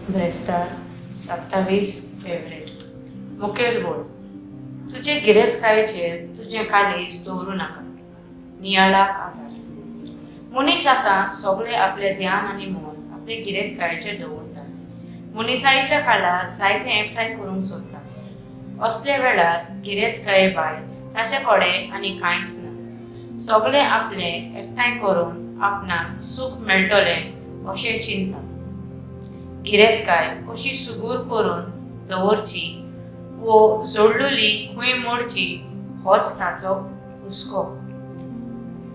ब्रेस्तार 27 फेब्रेर. मुखेल वळ, तुजे गिरेस्तकायेचेर तुजें काळीज दवरूं नाका. नियाळाक आदार. मनीस आतां सगळें आपलें ध्यान आनी मन आपले गिरेस्तकायेचेर दवरता. मनीसाईच्या काळार जायतें एकठांय करूंक सोदता. असल्या वेळार गिरेस्तकाये भायर ताचे कडेन आनी कांयच ना. सगळें आपलें एकठांय करून आपणाक सूख मेळटलें अशें चिंता. गिरेस्तकाय कशी सुगूर करून दवरची वो जोडलेली खंय मोडची होच ताचो हुस्को.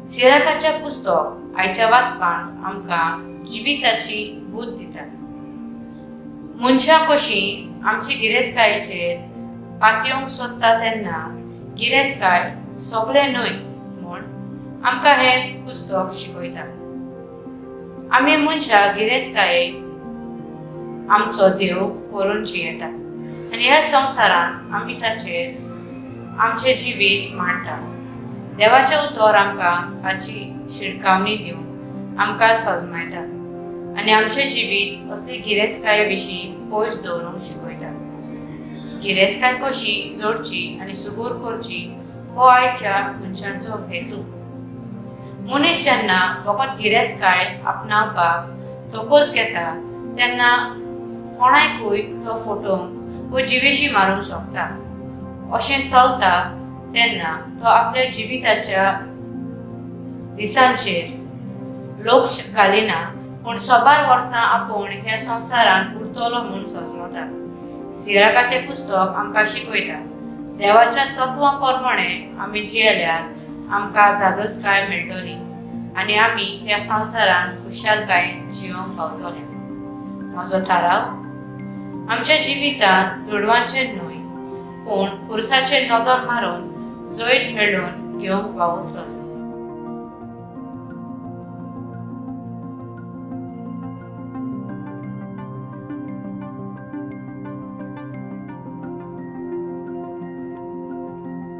सिराकाचें पुस्तक आयच्या वाचपांत आमकां जिविताची बूद दिता. मनशां कशीं आमचे गिरेस्तकायेचेर पातयेवंक सोदता तेन्ना गिरेस्तकाय सगळें न्हय म्हूण आमकां हें पुस्तक शिकयता. आमी मनशां गिरेस्तकाये आमचो देव करून जियेता आनी ह्या संवसारांत आमी ताचेर आमचें जिवीत मांडटा. देवाचें उतर आमकां हाची शिटकावणी दिवन आमकां सजमायता आनी आमचें जिवीत असले गिरेस्तकाये विशीं पयस दवरूंक शिकयता. गिरेस्तकाय कशी जोडची आनी सुगूर करची हो आयच्या मनशांचो हेतू. मनीस जेन्ना फकत गिरेस्तकाय आपणावपाक तोकोस घेता तेन्ना कोणायकूय तो फटोवंक वो जिवेशी मारूंक शकता. अशें चलता तेन्ना तो आपल्या जिविताच्या दिसांचेर लक्ष घालिना, पूण सबार वर्सां आपूण ह्या संवसारांत उरतलो म्हूण सजमता. सिराकाचें पुस्तक आमकां शिकयता, देवाच्या तत्वां प्रमाणे आमी जियेल्यार आमकां धादोसकाय मेळटली आनी आमी ह्या संवसारांत खुशालकायेन जिवंक पावतले. म्हजो थाराव, आमच्या जिवितांत दुडवांचेर न्हय पूण खुर्साचेर नदर मारून जैत मेळोवन घेवंक वावुरतलो.